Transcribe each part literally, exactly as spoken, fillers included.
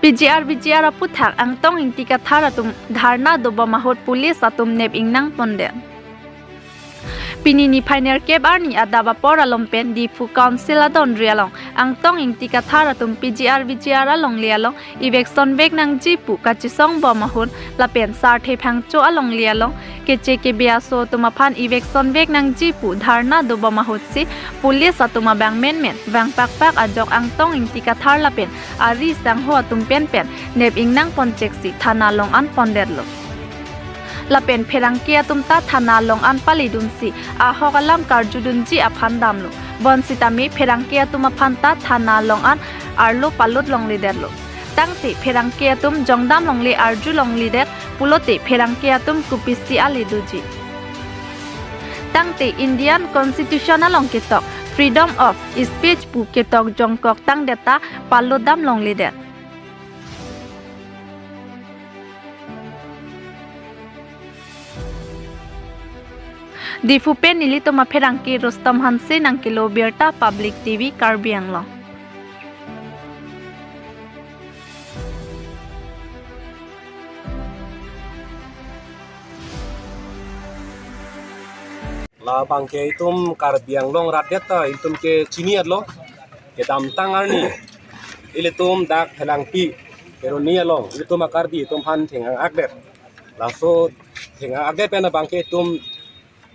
P G R V G R aputhak Angtong Ingti Kathar atum dharna dobom ahut police atum nep ingnang pondet. Pini niphai nerkep arni adap apor along pen Diphu Council adonri along Angtong Ingti Kathar atum P G R V G R alongle along eviction vek nangji pu kachesong bom ahut lapen Sarthe Phangcho alongle along keche kebe aso atum aphan eviction vek nangji pu dharna dobom ahutsi police atum abang menmen vangpakpak ajok Angtong Ingti Kathar lapen ari sangho atum penpen nep ingnang poncheksi thana along an pondetlo. Lapen pherangke atum ta thana along an palidunsi ahok alam karjudunji aphan damlo. Bonsitame pherangke atum aphan ta thana along an arlo palut longledetlo. Tangte pherangke atum jongdam longle arju longledet pulote pherangke atum kopisi ale doji. Tangte Indian Constitution along ketok freedom of speech pu ketok jongkok tangdet ta palut dam longledet. Diphu pen nelitum apherangke Rustom Hanse nangkelo birta Public T V Karbi Anglong. Labang ke itum Karbi Anglong rat det ta itum ke chini atlo. Kedamtang arni ilitum dak Phelangpi Kheroni along ilitum a-Karbi atum aphan theng-ang akdet. Laso theng-ang akdet pen abang ke itum,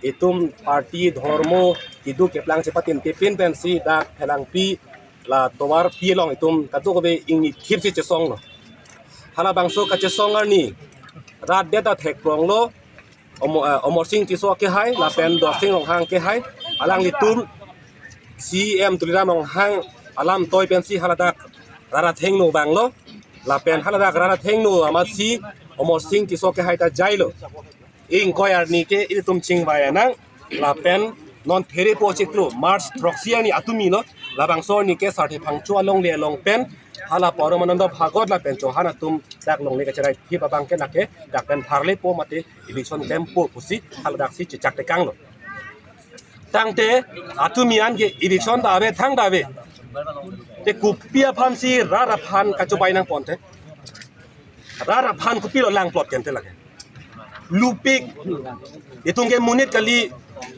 itum party, dhormo, keduk keplang chepatin tepin pensi dak Phelangpi la tovarpi along itum kadokave ingni thipsi chesonglo. Halabangso kachesong arni rat det ta thekpronglo. Omo-, eh, Amarsing Tisso kehai lapen Dorsing Ronghang kehai, alanglitum C E M Tuliram Ronghang alam toi pensi haladak rat athengno vanglo. Lapen haladak rat athengno amatsi Amarsing Tisso kehai ta jailo. Ingkoi arni ke ilitum chingvai anang. Lapen non phere po chiklo March throksi arni atum ilo. Labangso arni ke Sarthe Phangcho alongle along pen hala Paramananda Bhagat lapen Chauhan atum dak longle kacherai thip abang ke lake dak pen tharle po mate eviction klem po pusi haladaksi chechak tekanglo. Tangte atum ian ke eviction ta ave, thang ta ave. Te kopi aphansi rat aphan kachobai nang ponte? Rat aphan kopilo langplot kente lake? Lupik. Itum ke monit kali,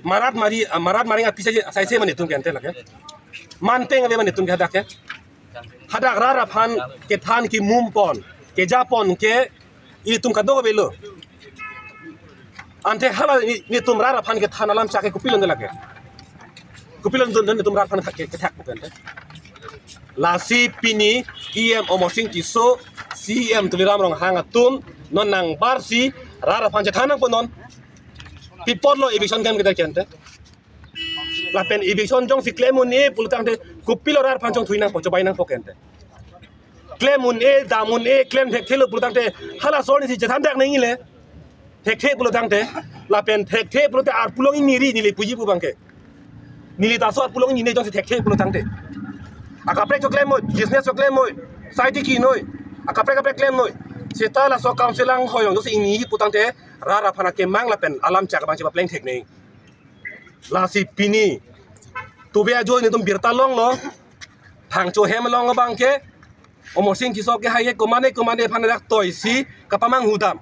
marat mari, ah, marat mari aphi sai sai mane itum kente lake? Manpeng ave mane itum ke hadak ke? Hadak rat aphan kethan kemum pon, keja pon ke itum kadokavelo. Ante hala ni, nitum rat aphan kethan alam chak ke kopilo nde lake? Kopilo nde nitum rat aphan ke, kethak bukan te? Lasi pini E M Amarsing Tisso, C E M Tuliram Ronghang atum non nangbarsi rat aphan chethan nangpo non. Pi apotlo eviction klem kete kente? Lapen eviction jongsi klem un-e pulotangte kopilo rat aphan chongthui nangpo, chobai nangpo kente? Klem un-e, dam un-e, klem thekthelo pulotangte halaso arnisi chethan dak nangji le. Thekthe pulotangte, lapen thekthe pulote arpulong ingni ri neli puji pu abang ke. Neli ta so arpulong ingni jongsi thekthe pulotangte. Akaprek choklem noi, business choklem noi, society kinoi, akaprek kaprek klem noi. Seta laso council anghoi along jongsi ingni putangte rat aphan akemang lapen alam chak abang chepapleng thek nangji. Lasi pini tuve ajo nitum birta longlo. Phangcho hem along abang ke Amarsing Tisso kehai ke komane komane aphan dak toisi kapamanghu dam.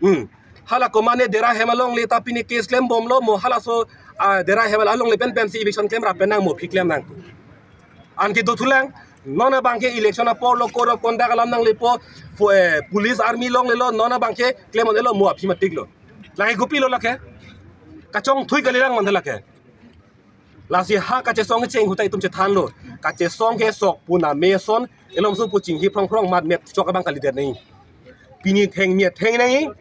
Hmm. Hala komane Dera hem alongle ta pini case klem bomlo, mo halaso, ah, Dera hem alongle pen pensi eviction klem ra pen nang mo phi klem nang. Anke dothulang, non abang ke election aporlo, code of conduct alam nanglepo, fo-, eh, police army longlelo, non abang ke klem onelo, mo aphi matiklo. Lake kopilo lake? Kachongthui kalilang mantha lake. Lasi ha kachesong kecheng ahut ta itum chethanlo. Kachesong ke sok pu na meson, elomso pu chinghi phrong phrong mat mep chok abang kalidet nangji. Pini thengmi atheng nangji.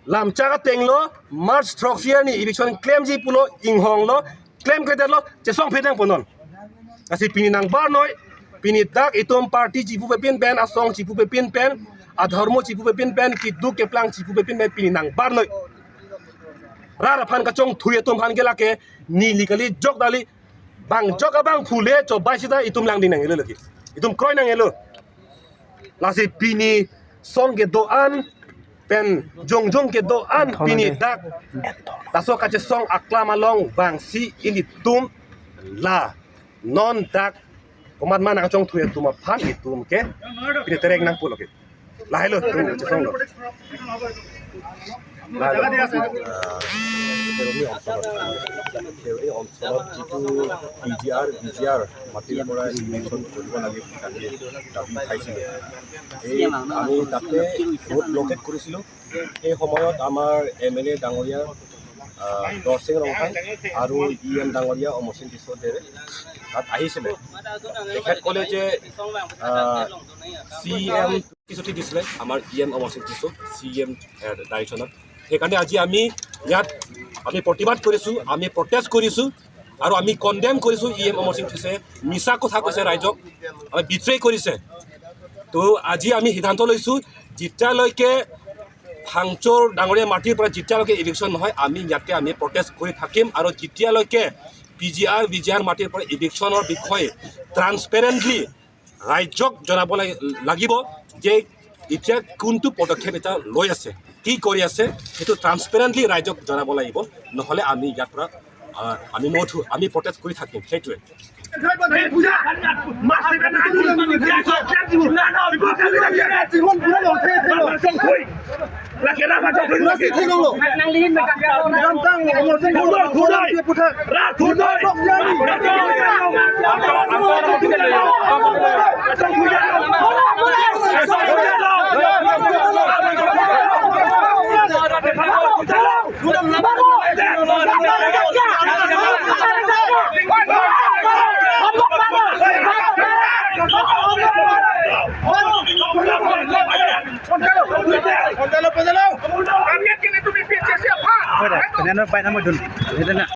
Lam chak atenglo, March throksi arni eviction klemji pulo, inghonglo, klemkledetlo, chesongphet nangpo non. Lasi pini nangbar noi, pini dak itum party chipu pepin pen, asong chipu pepin pen, adharmo chipu pepin pen, keduk keplang chipu pepin pen, pini nangbar noi. Rat aphan kachongthui atum aphan ke lake, neli kali jok dali, bang jok abang phule chobai sita itum langding nanglo lake. Itum kroi nanglo. Lasi pini song kedo-an pen jongjong kedo-an pini dak laso kachesong aklam along vangsi ilitum la non dak Komat ma nangchongthu atum aphan itum ke pini terek nangpulo ke. Lahelo, itum chesonglo. Lahelo. আহ, খেউৰি অঞ্চলত, খেউৰি অঞ্চলত যিটো P G আৰ, ভি জি আৰ মাটিৰ পৰা ইভিকশ্যন কৰিব লাগে বুলি কালি দাবী উঠাইছিলে। এই আমি তাতে ৰোড ব্লকেট কৰিছিলোঁ। সেই সময়ত আমাৰ এম এল এ ডাঙৰীয়া, আহ, দৰসিং ৰংহাং আৰু ই এম ডাঙৰীয়া অমৰসিং টিছো দেৱে তাত আহিছিলে। তেখেতসকলে যে, আহ, চি এম প্ৰতিশ্ৰুতি দিছিলে আমাৰ E M Amarsing tissue, C M, আহ, ডাইৰেকশ্যনত। সেইকাৰণে আজি আমি ইয়াত আমি প্ৰতিবাদ কৰিছোঁ, আমি প্ৰটেষ্ট কৰিছোঁ আৰু আমি কণ্ডেম কৰিছোঁ। ই এম অমৰসিং টিছোৱে মিছা কথা কৈছে, ৰাইজক আমি বিট্ৰে কৰিছে। তো আজি আমি সিদ্ধান্ত লৈছোঁ, যেতিয়ালৈকে ফাংচৰ ডাঙৰীয়া মাটিৰ পৰা যেতিয়ালৈকে ইভিকশ্যন নহয়, আমি ইয়াতে আমি প্ৰটেষ্ট কৰি থাকিম। আৰু যেতিয়ালৈকে পি জি আৰ, ভি জি আৰ মাটিৰ পৰা ইভিকশ্যনৰ বিষয়ে ট্ৰান্সপেৰেণ্টলি ৰাইজক জনাব লাগি-, লাগিব যে এতিয়া কোনটো পদক্ষেপ এটা লৈ আছে, কি কৰি আছে, সেইটো ট্ৰান্সপেৰেণ্টলি ৰাইজক জনাব লাগিব। নহ'লে আমি ইয়াৰ পৰা, আহ, আমি নুঠো, আমি প্ৰটেষ্ট কৰি থাকিম, সেইটোৱে।